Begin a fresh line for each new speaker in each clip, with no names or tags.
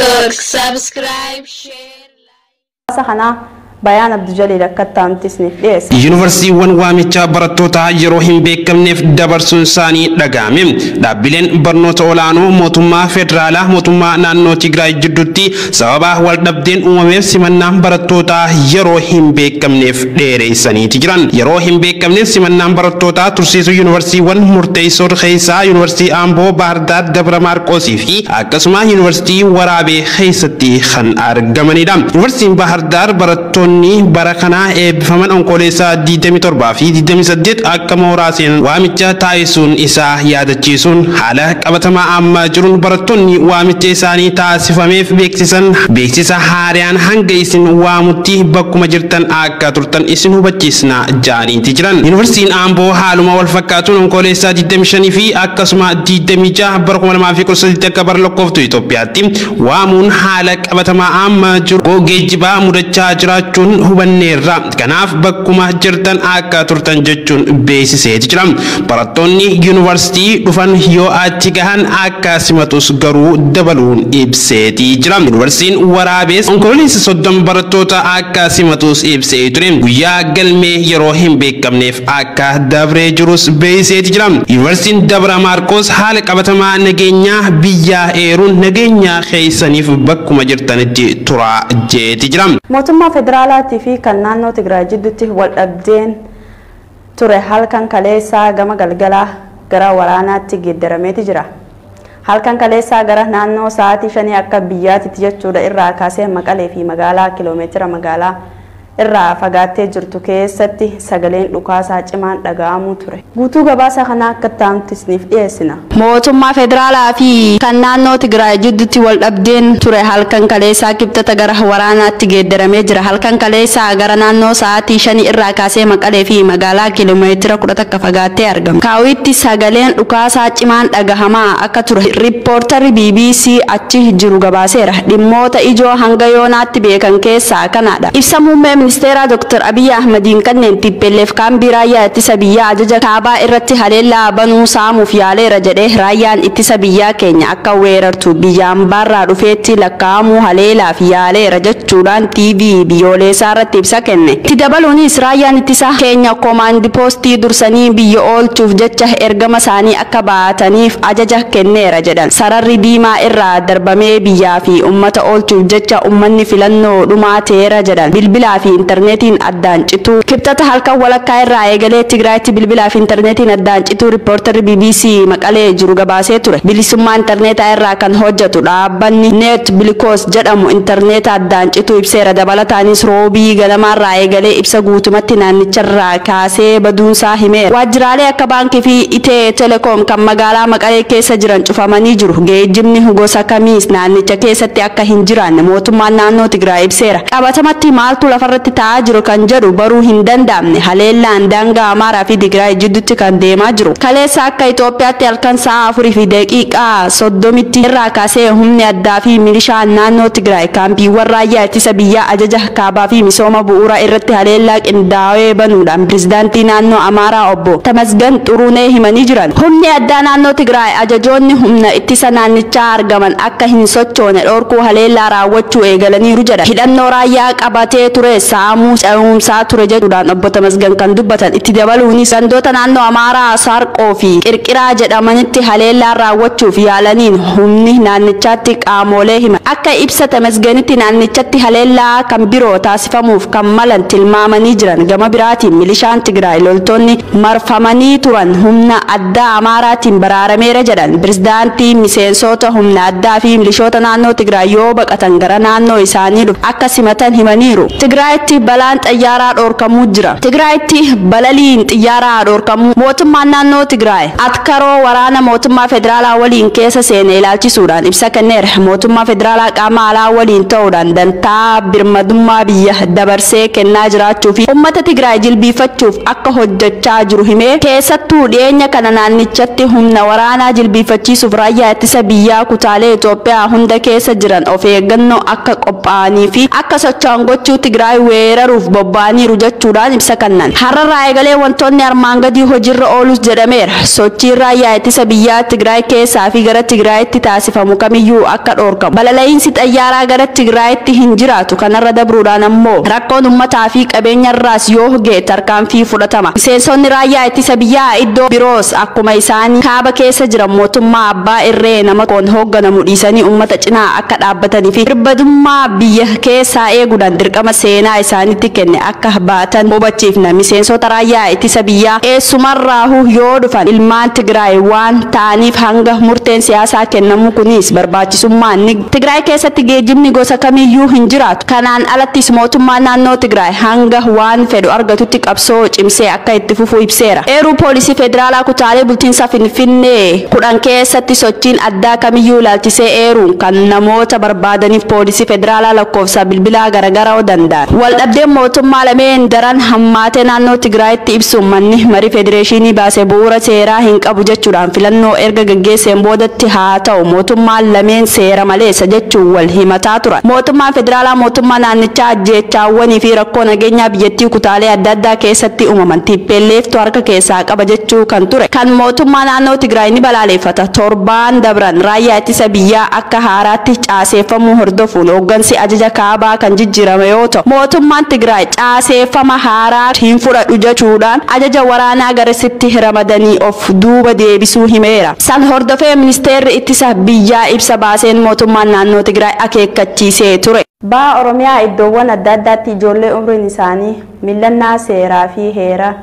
Network. Subscribe, share, like.
Kana Bayaan Abdujaliil akka ta'amti isiniif dhiyeessa.
Yuunivarsiitiiwwan waamichaa barattootaa yeroo hin beekamneef dabarsuun isaanii dhaga'ame. Dhaabbileen barnoota olaanoo mootummaa federaalaa mootummaa naannoo Tigraay jidduutti sababa wal dhabdeen uumameef simannaan barattootaa yeroo hin beekamneef dheereessaniiti jiran. Yeroo hin beekamneef simannaan barattootaa tursiisuu yuunivarsiitiiwwan murteessoo keessaa Yuunivarsiitii Amboo, Baahirdaar, Dabra Maarqoosii fi akkasuma Yuunivarsiitii Waraabee keessatti kan argamanidha. Yuunivarsiitiin Baahirdaar barattoonni bara kanaa eebbifaman Onkoloolessa 27 fi 28 akka mooraa seenan waamicha taasisuun isaa yaadachiisuun, haala qabatamaa amma jiruun barattoonni waamicha isaanii taasifameef beeksisan beeksisa haaraan hanga isin waamutti bakkuma jirtan akka turtan isin hubachiisna jaaniiti jiran. Yuunivarsiitiin Amboo haaluma wal fakkaatuun Onkoloolessa 25 fi akkasuma 26 bara 2018 akka bara lakkooftu Itoophiyaatti waamuun, haala qabatamaa amma jiru geejjibaa mudachaa jiraachuun hubanneerra. Kanaaf bakkuma jirtan akka turtan jechuun beeksiseeti jira. Barattoonni yuunivarsiitii dhufan yoo achi gahan akka simatus garuu dabaluun ibseeti jira. Yuunivarsiitiin Waraabees Onkoloolessa 30 barattoota akka simatus ibsee ture. Guyyaa galmee yeroo hin beekamneef akka dabree jirus beeksiseeti jira. Yuunivarsiitiin Dabra Maarqos haala qabatamaa nageenyaa biyyaa eeruun nageenya keessaniif bakkuma jirtanitti turaa jeeti jira.
Mootummaa federaalaatii fi kan naannoo Tigraay jidduutti wal dhabdeen ture halkan kaleessaa gama galgalaa gara waraanaatti geeddarameeti jira. Halkan kaleessaa gara naannoo sa'aatii 5 akka biyyaatitti jechuudha irraa kaasee Maqalee fi magaalaa kiloomeetira magaalaa irraa fagaattee jirtu keessatti sagaleen dhukaasaa cimaan dhaga'amuu ture. Guutuu gabaasa kanaa akka ta'amti isiniif dhiyeessina.
Mootummaa federaalaa fi kan naannoo Tigraay jidduutti wal dhabdeen ture halkan kaleessaa Kibxata gara waraanaatti geeddaramee jira. Halkan kaleessaa gara naannoo sa'aatii 5 irraa kaasee Maqalee fi magaalaa kiiloomeetira 11 fagaattee argama. Kaawitti sagaleen dhukaasaa cimaan dhagahamaa akka ture riippoortarri BBC achi jiru gabaaseera. Dhimmoota ijoo hanga yoonaatti beekan keessaa kanadha. Ibsa muummee ministeeraa Dr. Abiyyi Ahmadiin kanneen TPLF kaambii raayyaa ittisa biyyaa ajaja kaabaa irratti haleellaa banuu saamuuf yaaleera jedhee, raayyaan ittisa biyyaa keenya akka weerartu biyya ambaarraa dhufeetti lakkaa'amuu haleelaaf yaaleera jechuudhaan TV biyyoolessaa irratti ibsa kenne. Itti dabaluunis raayyaan ittisa keenya koomaandi poostii dursanii biyya oolchuuf jecha ergama isaanii akka baataniif ajaja kenneera jedhan. Sararri diimaa irraa darbamee biyyaa fi uummata oolchuuf jecha uummanni filannoo dhumaa ta'eera jedhan. Bilbilaa fi intarneetiin addaan cituu. Kibxata halkan walakkaa irraa eegalee Tigraayitti bilbilaa fi intarneetiin addaan cituu riippoortarri BBC Maqalee jiru gabaasee ture. Bilisummaa intarneetaa irraa kan hojjetu dhaabbanni Neet Bilikoos jedhamu intarneeta addaan cituu ibseera. Dabalataanis Roobii ganamaarraa eegalee ibsa guutumatti naannicharraa kaasee baduunsaa himeera. Waajjiraalee akka baankii fi Itee Telekoom kan magaalaa Maqalee keessa jiran cufamanii jiru. Geejjibni gosa kamiis naannicha keessatti akka hin jiraanne mootummaan naannoo Tigraay ibseera. Qabatamatti maaltu lafarratti ta'aa jiru kan jedhu baruu hin danda'amne, haleellaan daangaa Amaaraa fi Tigraay jidduutti kan deemaa jiru. Kaleessa akka Itoophiyaatti halkan sa'a 4:30 irraa kaasee humni addaa fi milishaan naannoo Tigraay kaampiiwwan raayyaa ittisa biyyaa ajaja kaabaa fi misooma bu'uuraa irratti haleellaa qindaa'ee banuudhaan pirezidaantii naannoo Amaaraa obbo Tamasgan Xurunee himanii jiran. Humni addaa naannoo Tigraay ajajoonni humna ittisa naannichaa argaman akka hin sochoone dhorkuu haleellaa raawwachuu eegalaniiru jedha. Hidhannoo raayyaa qabatee ture saamuu ce'umsaa ture jechuudhaan obbo Tamasgan kan dubbatan. Itti dabaluunis gandoota naannoo Amaaraa Saarqoo fi Qirqiraa jedhamanitti haleellaa raawwachuuf yaalaniin humni naannichaatti qaamolee himan. Akka ibsa Tamasganitti naannichatti haleellaa kan biroo taasifamuuf kan malan tilmaamanii jiran. Gama biraatiin milishaan Tigraay loltoonni marfamanii turan humna addaa Amaaraatiin baraarameera jedhan. Pirezidaantii miseensota humna addaa fi milishoota naannoo Tigraay yoo baqatan gara naannoo isaanii dhufu akka simatan himaniiru. Tigraayitti balaan xayyaaraa dhorkamuu jira. Tigraayitti balaliin xiyyaaraa dhorkamuu mootummaan naannoo Tigraay atkaroo waraana mootummaa federaalaa waliin keessa seene ilaalchisuudhaan ibsa kenneera. Mootummaa federaalaa qaama alaa waliin ta'uudhaan dantaa birmadummaa biyya dabarsee kennaa jiraachuu fi uummata Tigraay jilbiifachuuf akka hojjechaa jiru himee, keessattuu dhiyeenya kana naannichatti humna waraanaa jilbiifachiisuuf raayyaa ittisa biyyaa kutaalee Itoophiyaa hunda keessa jiran of eeggannoo akka qophaa'anii fi akka socho'an gochuu Tigraay weeraruuf bobba'aniiru jechuudhaan ibsa kennan. Har'arraa eegalee wantoonni armaan gadii hojiirra oolus jedhameera. Sochiin raayyaa ittisa biyyaa Tigraay keessaa fi gara Tigraayitti taasifamu kamiyyuu akka dhoorkamu. Balaliinsi xayyaaraa gara Tigraayitti hin jiraatu. Kanarra dabruudhaan ammoo rakkoon uummataa fi qabeenyarraas yoo ga'e tarkaanfii fudhatama. Miseensonni raayyaa ittisa biyyaa iddoo biroos akkuma isaan kaaba keessa jiran mootummaa abbaa irree nama koon hoogganamu dhiisanii uummata cinaa akka dhaabbatanii fi birmadummaa biyya keessaa eeguudhaan dirqama seenaa isaanitti kenne akka baatan hubachiifna. Miseensota raayyaa ittisa biyyaa eessumarraahu yoo dhufan ilmaan Tigraay waan ta'aniif hanga murteen siyaasaa kennamu kunis barbaachisummaan ni Tigraay keessatti geejjibni gosa kamiyyuu hin jiraatu. Kanaan alattis mootummaa naannoo Tigraay hanga waan fedhu argatutti qabsoo cimsee akka itti fufu ibseera. Eeruu poolisii federaalaa kutaalee bulchiinsa Finfinnee 10 keessatti sochiin addaa kamiyyuu ilaalchisee eeruun kan namoota barbaadaniif poolisii federaalaa lakkoofsa bilbilaa garaagaraa danda'an. Waldhabdeen mootummaa lameen daran hammaatee naannoo Tigraayitti ibsuun manni marii federeeshinii baase bu'uura seeraa hin qabu jechuudhaan filannoo erga gaggeesseen boodatti haa ta'u mootummaan lameen seera maleessa jechuun wal himataa turan. Mootummaan federaalaa mootummaa naannichaa ajjeechaawwanii fi rakkoo nageenyaa biyyattii kutaalee adda addaa keessatti uumaman TPLF harka keessaa qaba jechuu kan ture. Kan mootummaa naannoo Tigraay ni balaaleffata. Torbaan dabran raayyaa ittisa biyyaa akka haaraatti caaseeffamuu hordofuun hooggansi ajaja kaabaa kan jijjiirame yoo ta'u mootummaan Tigraay caaseeffama haaraa hin fudhadhu jechuudhaan ajaja waraanaa garasitti ramadanii of duuba deebisuu himeera. San hordofee ministeerri ittisa biyyaa ibsa baaseen mootummaan naannoo Tigraay akeekkachiisee ture.
Ba'a Oromiyaa iddoowwan adda addaatti ijoollee umriin isaanii mil'annaa seeraa fi heera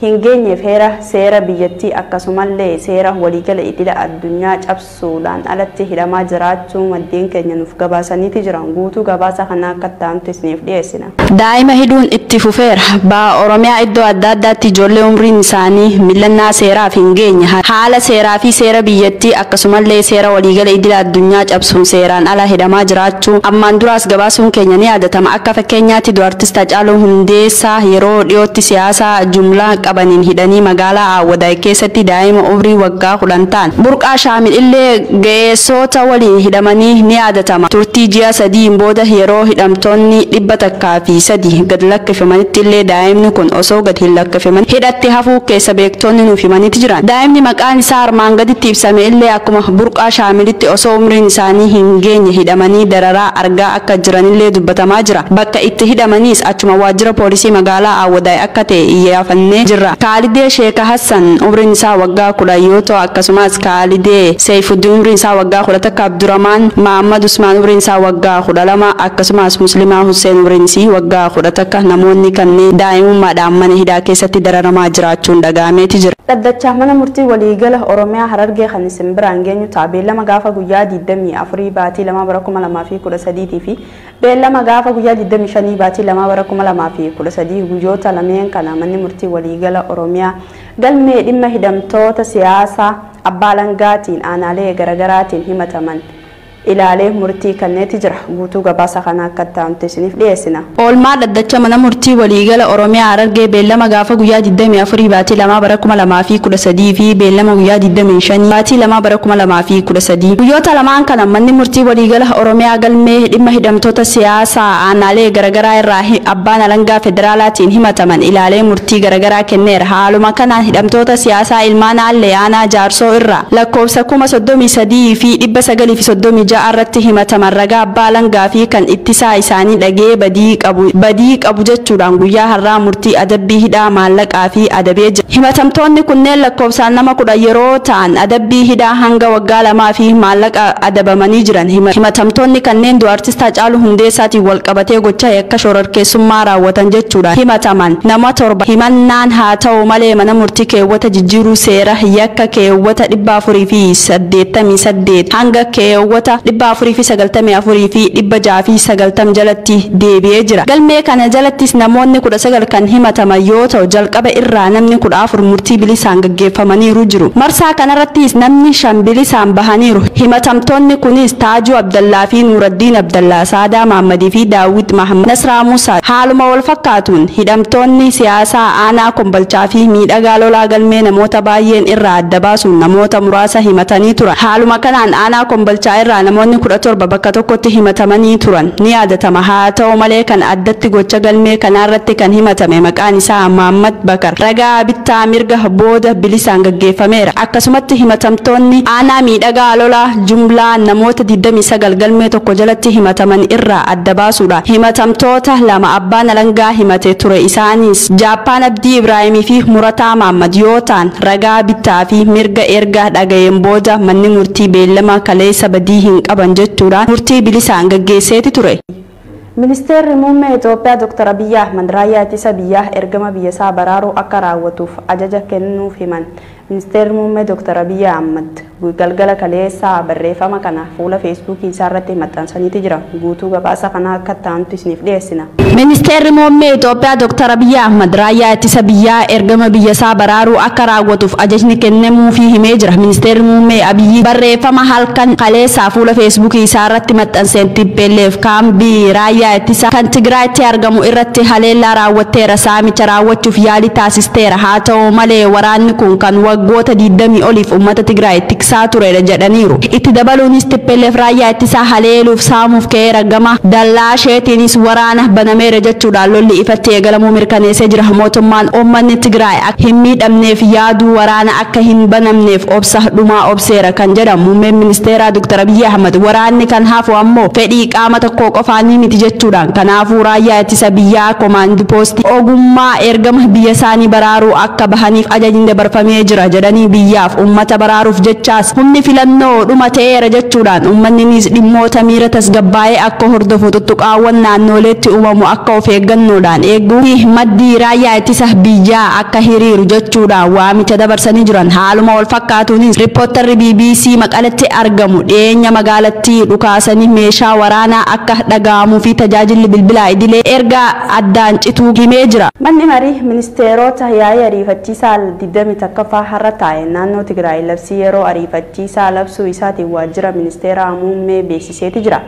hin geenyeef heera seera biyyattii akkasumallee seera waliigala idila addunyaa cabsuudhaan alatti hidhamaa jiraachuu maddeen keenya nuuf gabaasaniiti jiran. Guutuu gabaasa kana akka ta'amtu isiniif dhiyeessina.
Daa'ima hidhuun itti fufeera. Ba'a Oromiyaa iddoo adda addaatti ijoollee umriin isaanii mil'annaa seeraaf hin geenye haala seeraa fi seera biyyattii akkasumallee seera waliigala idila addunyaa cabsuun seeraan ala hidhamaa jiraachuu ammaan duraas gabaasuun keenya ni yaadatama. Akka fakkeenyaatti dubartii Haacaaluu Hundeessaa yeroo dhiyootti siyaasa jumlaa qabaniin hidhanii magaalaa Awwadaay keessatti daa'ima umrii waggaa 10 ta'an Burqaa Shaamil illee ga'eessota waliin hidhamanii ni yaadatama. Turtii ji'a 3 booda yeroo hidhamtoonni 103 gad lakkifamanitti illee daa'imni kun osoo gad hin lakkifaman hidhatti hafuu keessa beektonni nuuf himaniiti jiran. Daa'imni maqaan isaa armaan gaditti ibsame illee akkuma Burqaa Shaamilitti osoo umriin isaanii hin geenye hidhamanii dararaa argaa akka jiranillee dubbatamaa jira. Bakka itti hidhamaniis achuma waajjira poolisii magaalaa Awwadaay akka ta'e iyyaafannee jirra. Kaalidee Sheeka Hassan umriin isaa waggaa 10 yoo ta'u akkasumas Kaalidee Seyfuddin umriin isaa waggaa 11, Abdurrahman Mahammad Usmaan umriin isaa waggaa 12, akkasumas Muslimaa Hussein umriin isii waggaa 11 namoonni kanneen daa'imummaadhaan mana hidhaa keessatti dararamaa jiraachuun dhaga'ameeti jira.
Dhaddacha mana murtii waliigala Oromiyaa Harargee kan isin biraan geenyu ta'a. Beellama gaafa guyyaa 24 baatii 2 bara 2013 fi beellama gaafa guyyaa 25 baatii 2 bara 2013 guyyoota lameen kana manni murtii waliigala Oromiyaa galmee dhimma hidhamtoota siyaasaa abbaa langaatiin aanaalee garagaraatiin himataman ilaalee murtii kenneeti jira. Guutuu gabaasa kana akka ta'amte isiniif dhiyeessina.
Oolmaa dhaddacha mana murtii waliigala Oromiyaa Harargee beellama gaafa guyyaa 24 baatii 2 bara 2013 fi beellama guyyaa 25 baatii 2 bara 2013 guyyoota lamaan kana manni murtii waliigala Oromiyaa galmee dhimma hidhamtoota siyaasaa aanaalee garagaraa irraa abbaan alangaa federaalaatiin himataman ilaalee murtii garagaraa kenneera. Haaluma kanaan hidhamtoota siyaasaa ilmaan Aallee Aanaa Jaarsoo irraa lakkoofsa 33,936 irratti himataman ragaa abbaa alangaa fi kan ittisaa isaanii dhagee badii qabu jechuudhaan guyyaa har'aa murtii adabbii hidhaa maallaqaa fi adabee jira. Himatamtoonni kunneen lakkoofsaan nama 10 yeroo ta'an adabbii hidhaa hanga waggaa 2 fi maallaqa adabamanii jiran. Himatamtoonni kanneen du'artist Haacaaluu Hundeessaatiin walqabatee gocha yakka shororkeessummaa raawwatan jechuudhaan himataman nama 7 himannaan haa ta'u malee mana murtii keewwata jijjiiruu seera yakka keewwata 488 hanga keewwata 494 fi 690 jalatti deebi'ee jira. Galmee kana jalattis namoonni 19 kan himataman yoo ta'u jalqaba irraa namni 14 murtii bilisaan gaggeeffamaniiru jiru. Marsaa kanarrattis namni 5 bilisaan bahaniiru. Himatamtoonni kunis Taajuu Abdallaa fi Nuuraddiin Abdallaa, Saadaa Mahammadii fi Daawit Mahammad, Nasraa Musaa. Haaluma wal fakkaatuun hidhamtoonni siyaasaa aanaa Kombolchaa fi miidhagaa lolaa galmee namoota baay'een irraa adda baasuun namoota muraasa himatanii turan. Haaluma kanaan aanaa Kombolchaa irraa namoonni 17 bakka tokkotti himatamanii turan ni yaadatama. Haa ta'u malee kan addatti gocha galmee kanarratti kan himatame maqaan isaa Mahammad Bakar ragaa bittaa mirga booda bilisaan gaggeeffameera. Akkasumatti himatamtoonni aanaa miidhagaa lolaa jumlaa namoota 29 galmee tokko jalatti himataman irraa adda baasuudha. Himatamtoota lama abbaan alangaa himate ture, isaanis Jaappaan Abdii Ibraahimii fi Murataa Mahammad yoo ta'an ragaa bittaa fi mirga erga dhaga'een booda manni murtii beellama kaleessa badii hin qaban jechuudhaan murtii bilisaan gaggeesseeti ture.
Ministeerri muummee Itoophiyaa Dr. Abiyyi Ahmad raayyaa ittisa biyyaa ergama biyyasaa baraaruu akka raawwatuuf ajaja kennuuf himan. Ministeerri muummee Dr. Abiyyi Ahmad galgala kaleessaa barreeffama kana fuula Feesbuukii isaa irratti maxxansaniiti jira. Guutuu gabaasa kanaa akka ta'antu isiniif dhiyeessina.
Ministeerri muummee Itoophiyaa Dr. Abiyyi Ahmad raayyaa ittisa biyyaa ergama biyyasaa baraaruu akka raawwatuuf ajajni kennamuufii himee jira. Ministeerri muummee Abiyyi barreeffama halkan kaleessaa fuula Feesbuukii isaa irratti maxxanseen TPLF kaambii raayyaa ittisa kan Tigraayitti argamu irratti haleellaa raawwatteera, saamicha raawwachuuf yaalii taasisteera. Haa ta'u malee waraanni kun kan waggoota 20 oliif uummata Tigraay tiksaa turedha jedhaniiru. Itti dabaluunis TPLF raayyaa ittisaa haleeluuf saamuuf ka'eera, gama dallaa isheetiinis waraana banameera jechuudhaan lolli ifatti eegalamuu mirkaneessee jira. Mootummaan uummanni Tigraay hin miidhamneef yaaduu waraana akka hin banamneef obsa dhumaa obseera kan jedhamu muummeen ministeeraa Dr. Abiyyi Ahmad waraanni kan hafu ammoo fedhii qaama tokkoo qofaanii miti jechuudhaan kanaafuu raayyaa ittisa biyyaa komaandi poostii ogummaa ergama biyya isaanii baraaruu akka bahaniif ajajni dabarfamee jira jedhanii biyyaaf uummata baraaruuf jechaas humni filannoo dhuma ta'eera jechuudhaan uummanninis dhimmoota miira tasgabbaa'ee akka hordofu tuttuqaawwan naannoleetti uumamu akka of eeggannoodhaan eeguu fi maddii raayyaa ittisa biyyaa akka hiriiru jechuudhaan waamicha dabarsanii jiran. Haaluma wal fakkaatuunis riippoortarri BBC Maqaletti argamu dhiyeenya magaalattii dhukaasanii meeshaa waraanaa akka dhaga'amuu fi tajaajilli bilbilaa idilee erga addaan cituu himee jira.
Manni marii ministeerota yaa'ii ariifachiisaa 21ffaa har'a taa'e naannoo Tigraay labsii yeroo ariifachiisaa labsuu isaatiin waajjira ministeera muummee beeksiseeti jira.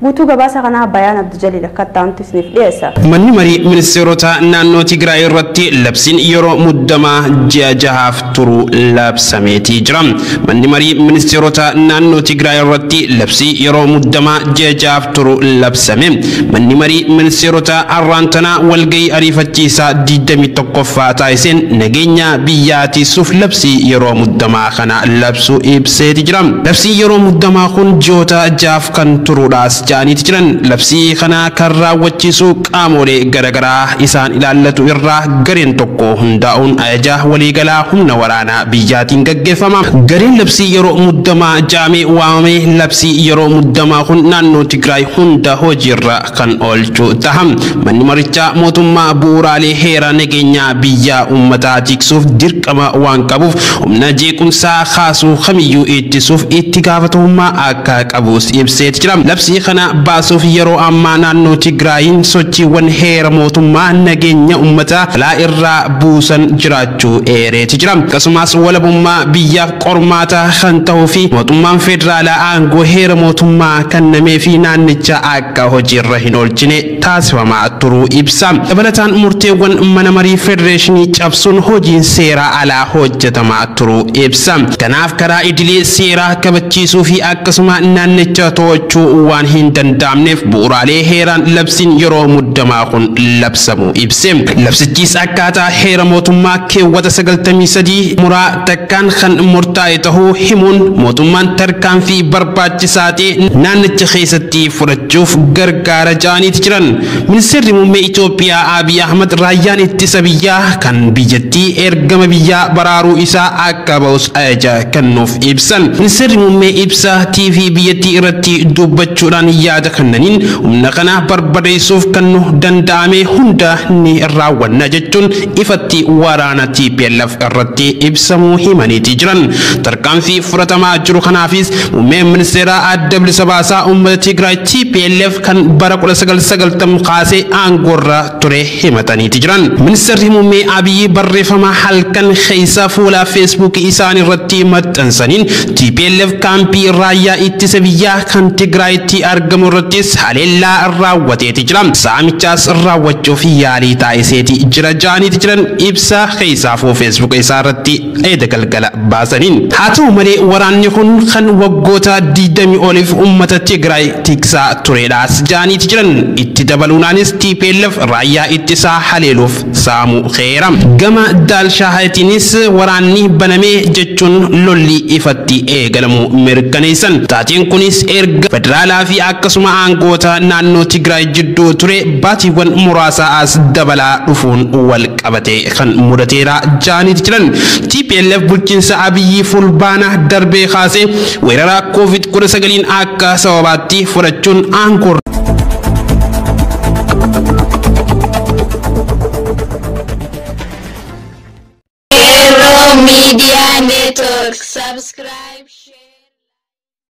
Guutuu gabaasa kanaa Bayaan Abdujaliil akka ta'antu isiniif dhiyeessa.
Manni marii ministeerota naannoo Tigraay irratti labsiin yeroo muddamaa ji'a jahaaf turu labsameetii jira. Manni marii ministeerota naannoo Tigraay irratti labsii yeroo muddamaa ji'a jahaaf turu labsame. Manni marii ministeerota har'aantanaa walgahii ariifachiisaa 21ffaa taasiseen nageenya biyyaa tiksuuf labsii yeroo muddamaa kana labsuu ibseeti jira. Labsii yeroo muddamaa kun ji'oota jahaaf kan turuudhaas ja'aniiti jiran. Labsii kana kan raawwachiisu qaamolee garaagaraa isaan ilaallatu irraa gareen tokko hundaa'uun ajaja waliigalaa humna waraanaa biyyaatiin gaggeeffama. Gareen labsii yeroo muddamaa ja'amee waamame labsii yeroo muddamaa kun naannoo Tigraay hunda hojiirra kan oolchu taha. Manni marichaa mootummaa bu'uuraalee heera nageenyaa biyyaa uummataa tiksuuf dirqama waan qabuuf humna jeequmsaa kaasuu kamiyyuu ittisuuf itti gaafatamummaa akka qabus ibseeti jira. Labsii kana baasuuf yeroo ammaa naannoo Tigraayin sochiiwwan heera mootummaa nageenya uummataa balaa irraa buusan jiraachuu eereeti jira. Akkasumas walabummaa biyyaaf qormaata kan ta'uu fi mootummaan federaalaa aangoo heera mootummaa kennamee fi naannicha akka hojiirra hin oolchine taasifamaa turuu ibsa. Dabalataan murteewwan mana marii federeeshinii cabsuun hojiin seeraa alaa hojjetamaa turuu ibsa. Kanaaf karaa idilee seeraa kabachiisuu fi akkasuma naannicha to'achuu waan hin danda'amneef bu'uuraalee heeraan labsiin yeroo muddamaa kun labsamu ibse. Labsichis akkaataa heera mootummaa keewwata 93 muraa takkaan kan murtaa'e ta'uu himuun mootummaan tarkaanfii barbaachisaa ta'e naannicha keessatti fudhachuuf gargaara ja'aniiti jiran. Ministeerri muummee Itoophiyaa Abiy Ahmad raayyaan ittisa biyyaa kan biyyattii ergama biyyaa baraaruu isaa akka ba'us ajaja kennuuf ibsan. Ministeerri muummee ibsa TV biyyattii irratti dubbachuudhaan yaada kennaniin humna kana barbadeessuuf kan nu danda'ame hunda ni raawwanna jechuun ifatti waraana TPLF irratti ibsamuu himaniiti jiran. Tarkaanfii fudhatamaa jiru kanaafis muummeen ministeera adda bilisa baasaa uummata Tigraay TPLF kan bara 1990 kaasee aangoorra ture himataniiti jiran. Ministeerri muummee Abiyyi barreeffama halkan keessa fuula Feesbuukii isaan irratti maxxansaniin TPLF kaampii raayyaa ittisa biyyaa kan Tigraayitti argamu irrattis haleellaa raawwateeti jira. Saamichaas raawwachuuf yaalii taasiseeti jira ja'aniiti jiran ibsa keessaafuu Feesbuuk isaa irratti eeda galgala baasaniin. Haa ta'u malee waraanni kun kan waggoota 20 oliif uummata Tigraay tiksaa turedhaas ja'aniiti jiran. Itti dabaluunaanis TPLF raayyaa ittisaa haleeluuf saamuu xeera. Gama Daalshaahatiinis waraanni banamee jechuun lolli ifatti eegalamuu mirkaneessan. Taateen kunis erga federaalaa fi akkasuma aangoota naannoo Tigraay jidduu ture baatiiwwan muraasaa as dabalaa dhufuun wal qabatee kan mudateera ja'aniiti jiran. TPLF bulchiinsa Abiyyi fulbaana darbee kaasee weerara COVID-19 akka sababaatti fudhachuun aangoo
Media Network. Subscribe, share.